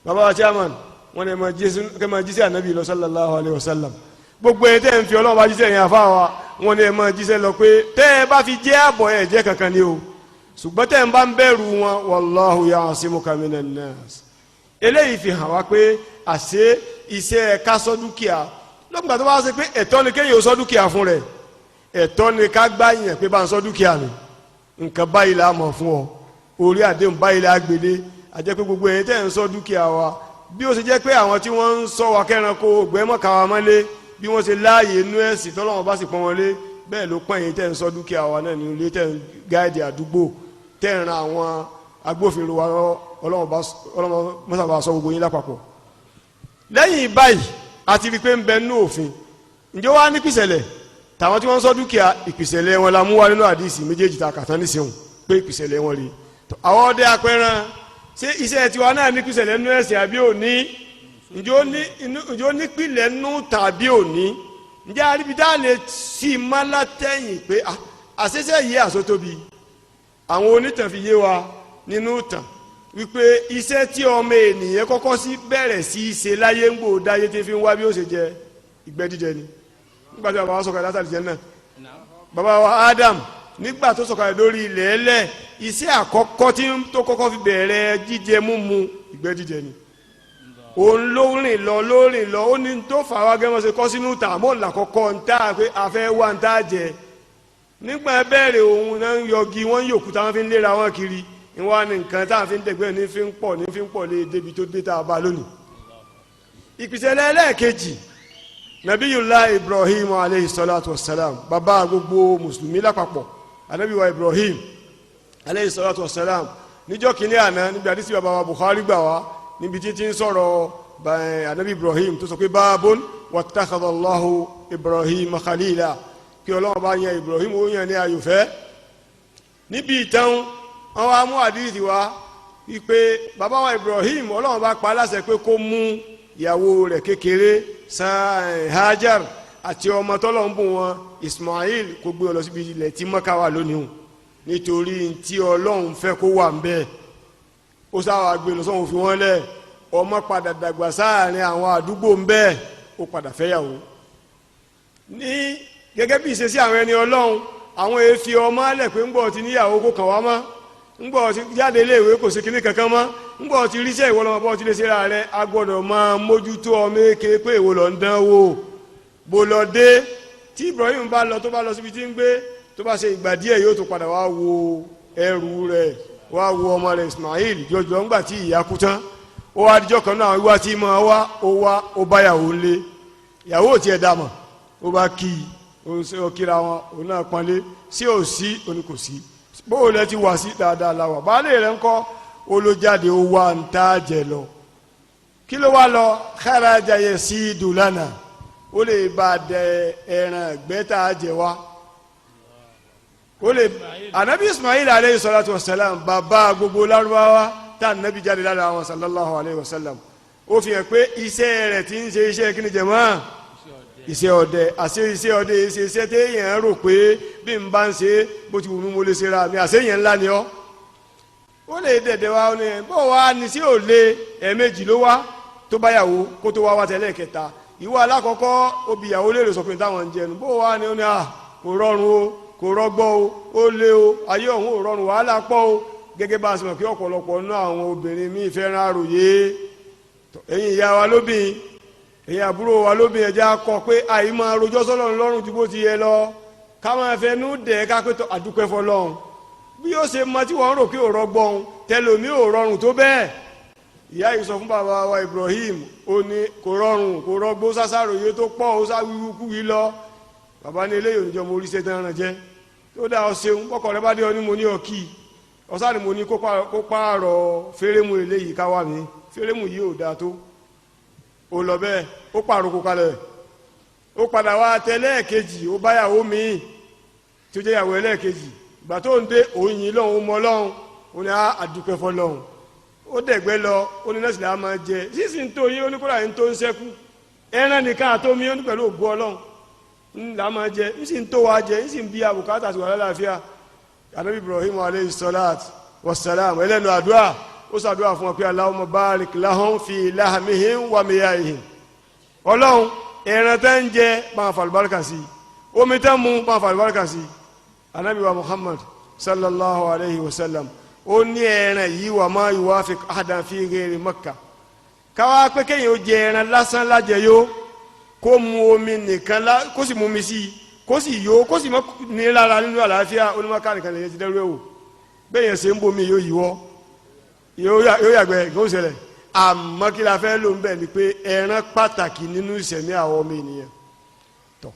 Bàbá wa chairman, wọn ni ẹ máa jíṣẹ́ ànábì lọ sallallahu alayhi wa sallam. Gbogbo ẹ̀ tẹ́ ń fi Ọlọ́run bá jíṣẹ́ yẹn àfa wa, wọn ni ẹ máa jíṣẹ́ lọ pé tẹ́ ẹ bá fi jẹ́ àbọ̀ ẹ̀ jẹ́ kankan ni o. Ṣùgbọ́n tẹ́ ń bá ń bẹ̀rù wọn, wallahu ya'simuka minan nas. Eléyìí fi hàn wá pé àṣé iṣẹ́ ká ṣọ́ dúkìá lọ́gbà tó bá ṣe pé ẹ̀tọ́ ni kéèyàn ṣọ́ dúkìá fún rẹ̀, ẹ̀tọ́ ni ká gbá yẹn pé bá ń ṣọ́ dúkìá mi, nǹkan báyìí la mọ̀ fún ọ, orí àdéhùn báyìí la gbélé. Àjẹ́ pé gbogbo ẹ̀yin tẹ́ ń ṣọ́ dúkìá wa, bí ó ṣe jẹ́ pé àwọn tí wọ́n ń ṣọ́ wa kẹ́ranko ògbẹ́mọ̀ká wa mọ́lé, bí wọ́n ṣe láàyè inú ẹ̀sìn tọ́lọ́wọ́n bá sì pọ́n wọn lé, bẹ́ẹ̀ ló pọ́n ẹ̀yin tẹ́ ń ṣọ́ dúkìá wa náà nínú ilé, tẹ́ ń gáàdì àdúgbò, tẹ́ ń ran àwọn agbófinró wa. Ọlọ́wọ́n mọ́sàbà sọ gbogbo yín lápapọ̀. Lẹ́yìn báyìí, a ti rí i pé ń bẹ nínú òfin. Ǹjẹ́ wàá ní ìpìsẹ̀lẹ̀ tàwọn tí wọ́n ń ṣọ́ dúkìá? Ìpìsẹ̀lẹ̀ wọn la mú wá nínú àdìsí méjèèjì ta kàtán nísìnyìí pé ìpìsẹ̀lẹ̀ wọn rí. Àwọn ọdẹ apẹran, ṣé iṣẹ́ tiwa náà ní ìpìsẹ̀lẹ̀ nínú ẹ̀sìn àbí òní? Ǹjẹ́ ó nípìlẹ̀ nínú tàbí òní? Ǹjẹ́ àríbi tá a lè sí i má látẹ̀yìn pé àṣẹṣe yìí àsótóbi? Àwọn onítàn fi yé wa nínú ìtàn wípé iṣẹ́ tí ọmọ ènìyàn kọ́kọ́ sí bẹ̀rẹ̀ sí í ṣe láyé ń gbò dáyé tí fi ń wá bí ó ṣe jẹ, ìgbẹ́ jíjẹ ni. Nígbà tí bàbá wa sọ̀kalẹ̀ látàrí jẹ́ náà, bàbá wa Adam, nígbà tó sọ̀kalẹ̀ lórí ilẹ̀ ẹlẹ̀, iṣẹ́ àkọ́kọ́ tí tó kọ́kọ́ fi bẹ̀rẹ̀ jíjẹ múmu, ìgbẹ́ jíjẹ ni. Òun ló rìn lọ, ló rìn lọ, ó ní tó fà wá gẹ́gẹ́ ṣe kọ́ sínú tààmú làkọ́kọ́ ń tá pé a fẹ́ wá ń tá jẹ. Nígbà bẹ̀rẹ̀ òun náà ń yọgi, wọ́n ń yòkúta, wọ́n fi ń léra wọn kiri. Ìwọ́n ní nǹkan tá à ń fi ń dẹ̀gbẹ́ ní fi ń pọ̀ ní fi ń pọ̀ lé débi tó dé tá a bá lónìí. Ìpìsẹ̀lẹ̀ ẹlẹ́ẹ̀kejì, Nabiyullah Ibrahim aleyhi salatu wa salam, bàbá gbogbo mùsùlùmí lápapọ̀, anabiwa Ibrahim aleyhi salatu wa salam, níjọ́ kínní àná níbi àdísí bàbá wa Bukhari gbà wá níbi títí ń sọ̀rọ̀ anabi Ibrahim tó sọ pé báàbọn wattakhadallahu Ibrahim khalila, kí Ọlọ́run bá yan Ibrahim ó yan ní ayòfẹ́. Níbi ìtàn wọn wá mú àdísí wá wípé bàbá wa Ibrahim Ọlọ́run bá pa á láṣẹ pé kó mú ìyàwó rẹ̀ kékeré Hajar àti ọmọ tọ́lọ̀ ń bùn wọn Ismail kó gbé wọn lọ síbi ilẹ̀ tí Mọ́kà wà lónìí o, nítorí tí Ọlọ́run fẹ́ kó wà ń bẹ́ẹ̀. Ó sáwà gbé lọ sọ́run fi wọ́n lẹ̀, ọmọ padà dàgbà sáàrin àwọn àdúgbò ń bẹ́ẹ̀, ó padà fẹ́yàwó. Ní gẹ́gẹ́ bí ìṣesí àwọn ẹni Ọlọ́run, àwọn èéfi ọmọ alẹ̀ pé ń gbọ́ ti níyàwó kó kàn wá mọ́, ń gbọ́ ti jáde iléèwé kò sí kinní kankan mọ́, ń gbọ́ ti ríṣẹ́ ìwọ lọ́mọ bọ́ ti lè ṣe ra rẹ̀. A gbọ́dọ̀ máa mójútó ọmọ èké pé èwo lọ ń dán wò bó lọ dé. Tí Ibrahim bá lọ tó bá lọ síbi tí ń gbé, tó bá ṣe ìgbà díẹ̀ yóò tó padà wá wo ẹrù rẹ̀, wá wo ọmọ rẹ̀ Ismail jọjọ. Ńgbà tí ìyá kú tán, ó wá adijọ́ kan náà wíwá tí máa wá, ó wá ó bá yàwó ńlé, ìyàwó ò tiẹ̀ dà mọ̀, ó bá kí i, ó kíra wọn, òun náà pọ́nlé sí ò sí òní kò sí bóò lẹ ti wà sí dáadáa la wà, baálé rẹ̀ ńkọ́? Ó ló jáde ó wá ń tá jẹ lọ. Kí ló wá lọ? Kharaja yasidu lana, ó lè bá dẹ ẹran ẹgbẹ́ tá a jẹ wá. Ó lè anabi Ismail aleyhi salatu wa salam, bàbá gbogbo Lárúbáwá tá anabi jáde lára àwọn sallallahu alayhi wa sallam, ó fi hàn pé iṣẹ́ rẹ̀ ti ń ṣe iṣẹ́ kí ni jẹ̀mọ́? Iṣẹ́ ọdẹ. Àṣẹ iṣẹ́ ọdẹ ṣe iṣẹ́ téèyàn rò pé bí n bá ń ṣe bó ti wù mí mo lè ṣe ra mi, àṣeyàn ńlá ni ọ́. Ó lè dẹ̀dẹ̀ wa, ó ní bó wa ní sí ò lè. Ẹ̀ẹ̀mejì ló wá tó bá yàwó kó tó wá wá tẹ̀lé kẹta. Ìwọ alákọ̀ọ́kọ́ obì ìyàwó lè sọ pé táwọn ń jẹnu bó wa ní, ó ní à kò rọrùn o, kò rọgbọ o, ó lé o, ayé ọ̀hún ò rọrùn, wàhálà pọ̀ o. Gẹ́gẹ́ bá a ṣe mọ̀ pé ọ̀pọ̀lọpọ̀ nínú àwọn obìnrin míì fẹ́ràn àròyé. Ẹ̀yin ìyá wa lóbìn, ẹ̀yin àbúrò wa lóbìn, ẹ̀já kọ pé àyè máa rojọ́ sọ́lọ́run lọ́rùn ju bó ti yẹ lọ, ká máa fẹnu dẹ̀ ká pé àdúpẹ́ fọlọ́run. Bí ó ṣe mọ tí wọ́n rò kí ò rọgbọ́n tẹlomi ò rọrùn tó bẹ́ẹ̀. Ìyá yìí sọ fún bàbá wa Ibrahim, ó ní kò rọrùn, kò rọgbó, sásàròyé tó pọ̀, ó sá wíwú kú yìí lọ. Bàbá ní eléyìí oníjọ mo rí ṣe tán ràn jẹ́ tó dá ọ ṣeun. Bọ́kọ̀ rẹ bá dé ọ ní mo ní ọ kí ọ̀sán ni mo ní kó pààrọ̀ fẹ́rẹ́mù eléyìí ká wà mí, fẹ́rẹ́mù yìí ò dáa tó. Ó lọ bẹ́ẹ̀, ó pààrọ̀ kó kalẹ̀, ó padà wá tẹ́lẹ̀kejì, ó báyàwó míì tí ó jẹ́ ìyàwó ẹlẹ́ẹ̀kejì. Ìgbà tó ń dé òyìn lọ́hùn mọ́ lọ́hùn, ó ní àdúpẹ́ fọlọ́hùn. Ó dẹ̀gbẹ́ lọ, ó ní nọ́ọ̀sì làá máa jẹ sísì ń tó yín, ó ní kódà ń tó ń sẹ́kù ẹran nìkan àtomi, ó ní pẹ̀lú ògo Ọlọ́hun ń là máa jẹ, ń sì ń tó wa jẹ, ń sì ń bí abùkátà sí wà lálàáfíà. Anabi Ibrahim aleyhi salat wasalam ẹlẹ́nu àdúrà, ó sàdúrà fún wọn pé Allahumma barik lahum fi lahmihim wa miyahihim. Ọlọ́hun, ẹran tẹ́ ń jẹ máa fàlùbáríkà sí, omi tẹ́ mu máa fàlùbáríkà sí. Anabi wa Muhammad sallallahu alayhi wa sallam, ó ní ẹran yìí wà má yuwafiq ahadan fi ghairi Makkah. Káwá pé kéèyàn ó jẹ ẹran lásán lájẹyó, kó mu omi nìkan lá, kó sì mu omi sí i, kó sì yó, kó sì mọ́ ní lára nínú àlàáfíà, onímọ̀ká nìkan lè yẹ ti dẹ́rú ẹ̀ wò. Bẹ́ẹ̀ yẹn ṣe ń bomi yóò yíwọ́, yóò yàgbẹ́ kó ṣẹlẹ̀. Àmọ́ kí la fẹ́ ló ń bẹ̀ ni pé ẹran pàtàkì nínú ìṣẹ̀mí àwọn ọmọ ènìyàn. Tọ́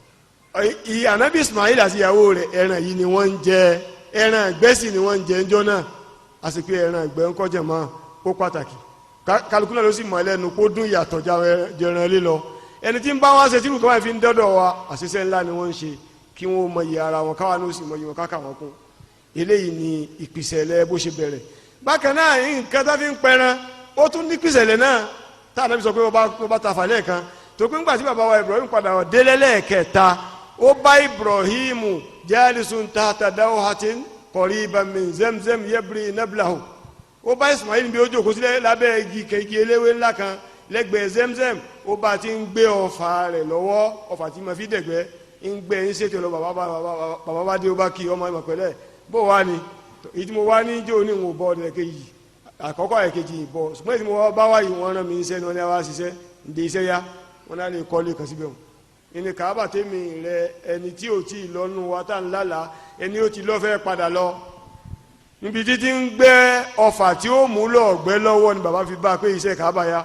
Ànábì Ismail àti ìyàwó rẹ̀, ẹran yìí ni wọ́n ń jẹ, ẹran ìgbẹ́ sì ni wọ́n ń jẹ ńjọ́ náà. Àti pé ẹran ìgbẹ́ ń kọjá mọ́ ó pàtàkì, kálukú náà ló sì mọ̀ ẹlẹ́nu kó dún ìyàtọ̀ jẹran lílọ. Ẹni tí ń bá wọn ṣe tí nǹkan fi ń dọ́dọ̀ wa, àṣìṣe ńlá ni wọ́n ń ṣe. Kí wọ́n mọ iye ara wọn, káwa ní ó sì mọ iye wọn, káka wọn kún. Eléyìí ni ìpìsẹ̀lẹ̀ bó ṣe bẹ̀rẹ̀. Bákan náà, nǹkan tó fi ń pẹran, ó tún ní ìpìsẹ̀lẹ̀ náà tá ànábì sọ pé wọ́n bá ta fàlẹ́ kan tó pé ńgbà tí bàbá wa Ibrahim padà délé lẹ́ẹ̀kẹta, ó bá Ibrahim jalisun tahta dawhatin qariban min Zemzem yabri nablahu. Ó bá Ismail bí ó jókòó sílẹ̀ lábẹ́ igi kẹ̀kẹ́ eléwé ńlá kan lẹ́gbẹ̀ẹ́ Zemzem, ó bá ti ń gbé ọfà rẹ̀ lọ́wọ́, ọfà tí ma fi dẹ̀gbẹ́ ń gbé ń ṣètò lọ. Bàbá bá dé, ó bá kí ọmọ ìmọ̀ pẹ̀lẹ́, bó wà ní èyí tí mo wá ní jẹ́ òní ìwọ̀n bọ́ ọ̀dẹ̀ kejì àkọ́kọ́ ẹ̀kejì ìbọ̀, ṣùgbọ́n èyí tí mo bá wá yìí, wọ́n rán mi iṣẹ́ ní wọ́n ní wá ṣiṣẹ́ ǹdẹ iṣẹ́ yá, wọ́n náà lè kọ́lé kan síbẹ̀ wọn. Ìní kàábà tèmi rẹ, ẹni tí ò tí ì lọ́nu wa tá ń lálàá, ẹni ó ti lọ́ fẹ́ padà lọ. Níbi títí ń gbẹ́ ọfà tí ó mú lọ ọ̀gbẹ́ lọ́wọ́ ni bàbá fi bá a pé iṣẹ́ Kaaba ya,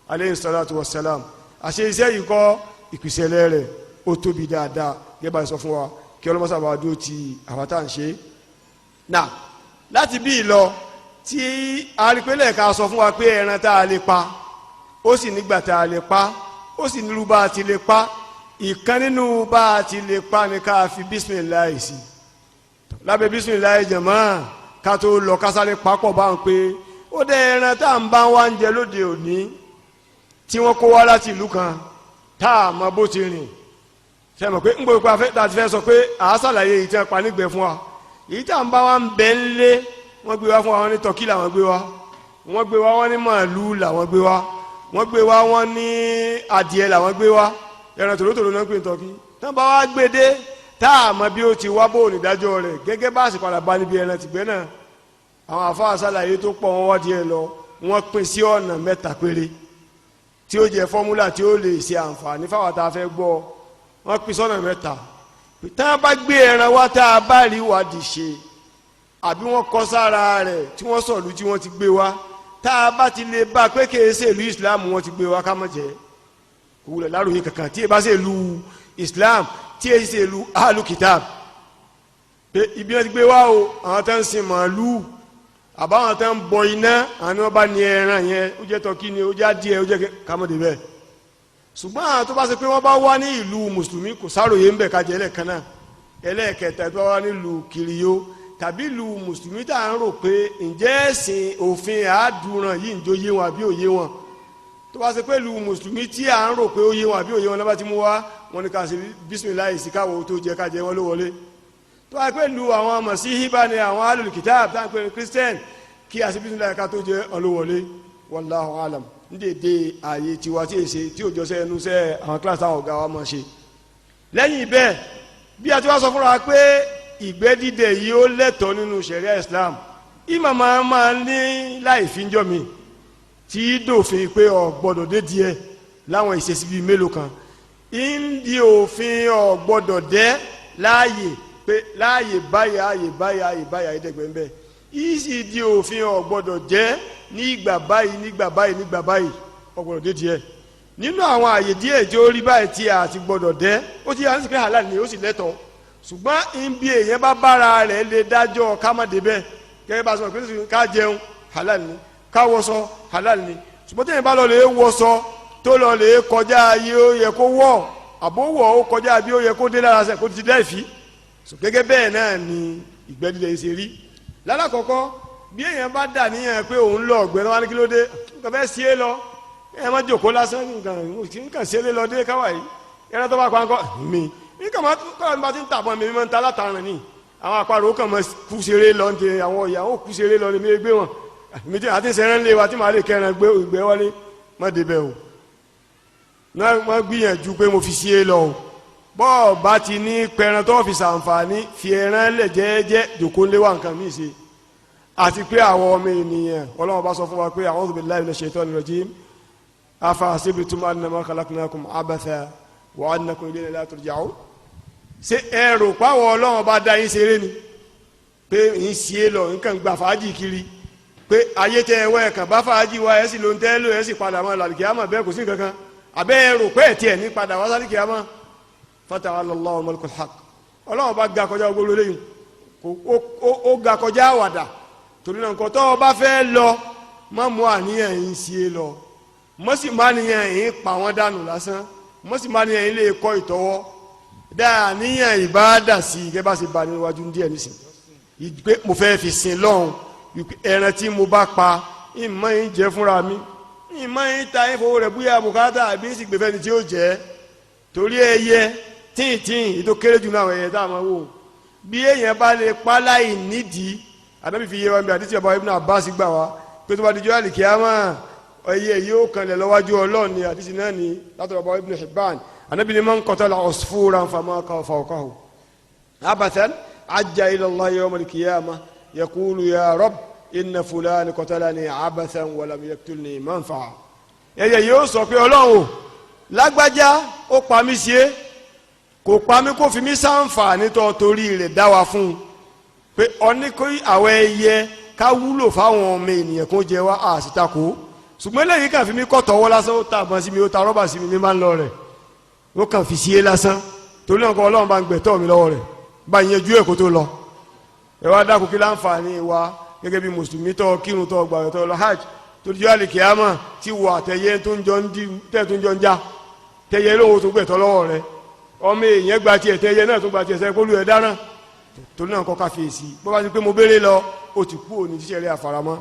aleyhi salatu wa salam. Àṣẹ iṣẹ́ yìí kọ́ ìpìsẹ̀lẹ̀ rẹ̀ ó tóbi dáadáa, gẹ́gẹ́ bá a sọ fún wa kí ọlọ́mọṣà bá dúró ti àwọn tá à ń ṣe. Nà láti bí lọ tí arípélé ká sọ fún wa pé ẹran tá a lè pa, ó sì nígbà tá a lè pa, ó sì nílùú bá a ti lè pa. Ìkan nínú bá a ti lè pa ni ká fi bísímìláì sí lábẹ́ bísímìláì. Jẹ̀mọ́, ká tó lọ kásáré papọ̀ bá ń pé ó dé ẹran tá à ń bá wa ń jẹ lóde òní tí wọ́n kó wá láti ìlú kan tá a mọ bó ti rìn. Ṣe mọ̀ pé ń gbọ́ pé afẹ́ tá a ti fẹ́ sọ pé à á ṣàlàyé èyí tí wọ́n pa nígbẹ́ fún wa, èyí tá à ń bá wa ń bẹ́ ń lé. Wọ́n gbé wá fún wa, wọ́n ní tọ́kí làwọn gbé wá, wọ́n gbé wá, wọ́n ní màálù làwọn gbé wá, wọ́n gbé wá, wọ́n ní adìẹ làwọn gbé wá, ẹran tòlótòló náà ń pè ní tọ́kí. Tán bá wá gbé dé tá a mọ bí ó ti wá, bó onídàájọ́ rẹ̀ gẹ́gẹ́ bá a sì padà bá níbi ẹran tìgbẹ́ náà. Àwọn àfáà ṣàlàyé tó pọ̀, wọ́n wá díẹ̀ lọ, wọ́n pín sí ọ̀nà mẹ́ta péré tí ó jẹ́ fọ́múlà tí ó lè ṣe àǹfààní fáwọn tá a fẹ́ gbọ́. Wọ́n pín sọ́nà mẹ́ta. Tá a bá gbé ẹran wá, tá a bá rí ìwádìí ṣe, àbí wọ́n kọ sára rẹ̀ tí wọ́n sọ̀lú tí wọ́n ti gbé wá, tá a bá ti lè bá a pé kìí ṣe ìlú Islam wọ́n ti gbé wá, ká má jẹ. Kò wulẹ̀ láròyé kankan tí ẹ bá ṣe ìlú Islam, tí ẹ ṣe ìlú alu kitab, pé ibi wọn ti gbé wá o, àwọn tó ń sin màálù àbáwọn tó ń bọ iná, àwọn ni wọ́n bá ní ẹran yẹn, ó jẹ́ tọ́kí ni, ó jẹ́ adìẹ, ó jẹ́ kámọ́dé bẹ́ẹ̀. Ṣùgbọ́n àwọn tó bá ṣe pé wọ́n bá wá ní ìlú mùsùlùmí, kò sáròyé ń bẹ̀, ká jẹ́ ẹlẹ́ẹ̀kan náà. Ẹlẹ́ẹ̀kẹta, tó bá wá nílùú kiriyó tàbí ìlú mùsùlùmí tá à ń rò pé ǹjẹ́ ẹ̀sìn òfin àádúràn yìí ń jó yé wọn àbí òye wọn, tó bá ṣe pé ìlú mùsùlùmí tí à ń rò pé ó yé wọn àbí òye wọn lọ́ba ti mú wá, wọn ní ká ṣe bísímìláì sí káwọ́ tó jẹ, ká jẹ wọn ló wọlé. Tó bá ṣe pé ìlú àwọn mọ̀síhí bá ní àwọn alul kitab tá à ń pè ní Christian, kí a ṣe bísímìláì ká tó jẹ wọn ló wọlé. Wallahu alam. Ní dèdè ààyè tiwa tí èsè tí òjò sẹ́ ẹnu sẹ́ àwọn kíláàsì àwọn ọ̀gá wa máa ṣe. Lẹ́yìn bẹ́ẹ̀, bí a ti wá sọ fúnra pé ìgbẹ́ dídẹ̀ yìí ó lẹ́tọ̀ọ́ nínú ṣẹ̀ríà Islam, ìmọ̀ máa máa ní láì fi ń jọ mi tí dòfin pé ò gbọ́dọ̀ dé díẹ̀ láwọn ìṣesí bíi mélòó kan ń di òfin ò gbọ́dọ̀ dẹ́ láàyè pé láàyè báyìí, ààyè báyìí, ààyè báyìí, àyè dẹ́gbẹ́ ń bẹ́ yìí sì di òfin ò gbọ́dọ̀ jẹ́ ní ìgbà báyìí, nígbà báyìí, nígbà báyìí, ò gbọ́dọ̀ dé díẹ̀ nínú àwọn àyè díẹ̀ tí ó rí báyìí tí a ti gbọ́dọ̀ dẹ́. Ó ti yà ń sìnkú halal ni, ó sì lẹ́tọ̀ọ́, ṣùgbọ́n ibi èèyàn bá bára rẹ̀ lè dájọ́ ká má débẹ̀. Gẹ́gẹ́ bá a sọ pé ká jẹun halal ni, ká wọṣọ halal ni, ṣùgbọ́n téèyàn bá lọ lè wọṣọ tó lọ lè kọjá ayé ó yẹ kó wọ̀, àbówọ̀ ó kọjá bí ó yẹ kó dé lára sẹ̀ kó ti dẹ́ fi. Gẹ́gẹ́ bẹ́ẹ̀ náà ni ìgbẹ́ líle ṣe rí. Lálàkọ́kọ́, bí èèyàn bá dà níyàn pé òun lọ ọ̀gbẹ́ náà, wá ní kí ló dé, nǹkan fẹ́ sí é lọ, èèyàn má jòkó lásán, nǹkan sí é lọ dé káwá yìí, ẹran tó bá pa ńkọ́ mi, nǹkan máa kọ́ ọ́ bá ti ń tàbọn mi, máa ń ta látàrán ni àwọn àparò kàn máa kú ṣeré lọ ní àwọn ọ̀yà ó kú ṣeré lọ ní mi gbé wọn mi tí àti sẹ́rẹ́ ńlẹ̀ wa tí màá lè kẹran gbé ìgbẹ́ wọlé, má débẹ̀ o. Náà wọ́n gbìyànjú pé mo fi sí é lọ o. Bọ́ọ̀ bá ti ní pẹran tó fi ṣàǹfààní, fi ẹran lẹ̀ jẹ́ẹ́jẹ́, jòkó ńlé wa nǹkan míì ṣe. Àti pé àwọn ọmọ ènìyàn, Ọlọ́run bá sọ fún wa pé a'udhu billahi minash shaitani rajim, afahasibtum annama khalaqnakum abatha wa annakum ilayna la turja'un. Ṣé ẹ rò páwọ̀ Ọlọ́run bá dá yín ṣeré ni pé ń ṣe é lọ, nǹkan gbà fàájì kiri, pé ayé tẹ ẹ wọ ẹ kàn bá fàájì wa, ẹ sì ló ń tẹ́ lò, ẹ sì padà mọ́ làlùkìyámà, bẹ́ẹ̀ kò sí nǹkan kan? Àbẹ́ ẹ rò pé ẹ tiẹ̀ ní padà wá sálìkìyámà? Fata'ala Allahu malikul haqq. Ọlọ́run bá ga kọjá gbogbo eléyìí, ó ga kọjá àwàdà. Torí náà, nǹkan tó o bá fẹ́ lọ, má mú àníyàn yín sí e lọ, mọ́ sì má níyàn yín pa wọ́n dànù lásán, mọ́ sì má níyàn yín lè kọ́ ìtọ́wọ́ dá àníyàn ìbáàdà sí i, gẹ́gẹ́ bá ṣe bá níwájú díẹ̀ nísìn, pé mo fẹ́ fi sin lọ́hùn. Ẹran tí mo bá pa, ìmọ̀ yín jẹ́ fúnra mi, ìmọ̀ yín ta yín fowó rẹ̀ bóyá bùkátà, àbí sì gbẹ̀fẹ́ ni tí ó jẹ́. Torí ẹyẹ tíntìn ètò kéré jù náà, àwọn ẹyẹ tá a máa wò, bí èèyàn bá lè pa láì nídìí, ànábì fi yé wa bí àdìsí ọba Ibn Abbas gbà wá pé tó bá dijọ́ àlìkíyàmá, ẹyẹ yóò kanlẹ̀ lọ́wájú Ọlọ́run ni. Àdìsí náà ni látọ̀rọ̀ ọba Ibn Hibban. Ànábì ni man qatala usfuran fama fawqahu abathan ajja ila Allah yawm al-qiyamah yaqulu ya Rabb inna fulani qatalani abathan wa lam yaqtulni manfa'a. Ẹyẹ yóò sọ pé Ọlọ́run o, lágbájá ó pa mí ṣe, kò pa mí kó fi mí sáǹfààní tó torí rẹ̀ dá wa fún un. Pé ọní kó àwọn ẹyẹ ká wúlò fáwọn ọmọ ènìyàn kó jẹ wá àṣìtakò, ṣùgbọ́n lẹ́yìn kàn fi mí kọ́ tọwọ́ lásán, ó ta àbọ̀n sí mi, ó ta rọ́bà sí mi, mi máa ń lọ rẹ̀, ó kàn fi sí é lásán. Torí náà kọ́ Ọlọ́run bá ń gbẹ̀tọ́ mi lọ́wọ́ rẹ̀, bá yanjú ẹ̀ kó tó lọ. Ẹ wá dákun, kí láǹfààní wa gẹ́gẹ́ bí mùsùlùmí tó kírun, tó gbààwẹ̀, tó lọ hajj, tó di àlè kìámà tí wọ àtẹ̀yẹ tó ń jọ ń di tẹ́ tó ń jọ ń já tẹ̀yẹ lówó tó gbẹ̀tọ́ lọ́wọ́ rẹ̀? Ọmọ èèyàn gba tiẹ̀, tẹ̀yẹ náà tó gba tiẹ̀ sẹ́ kólú ẹ̀ dáná. Torí náà kọ́ ká fi èsì bó bá ti pé mo béèrè lọ, ó ti kú òní tíṣẹ̀lẹ̀ àfaramọ́.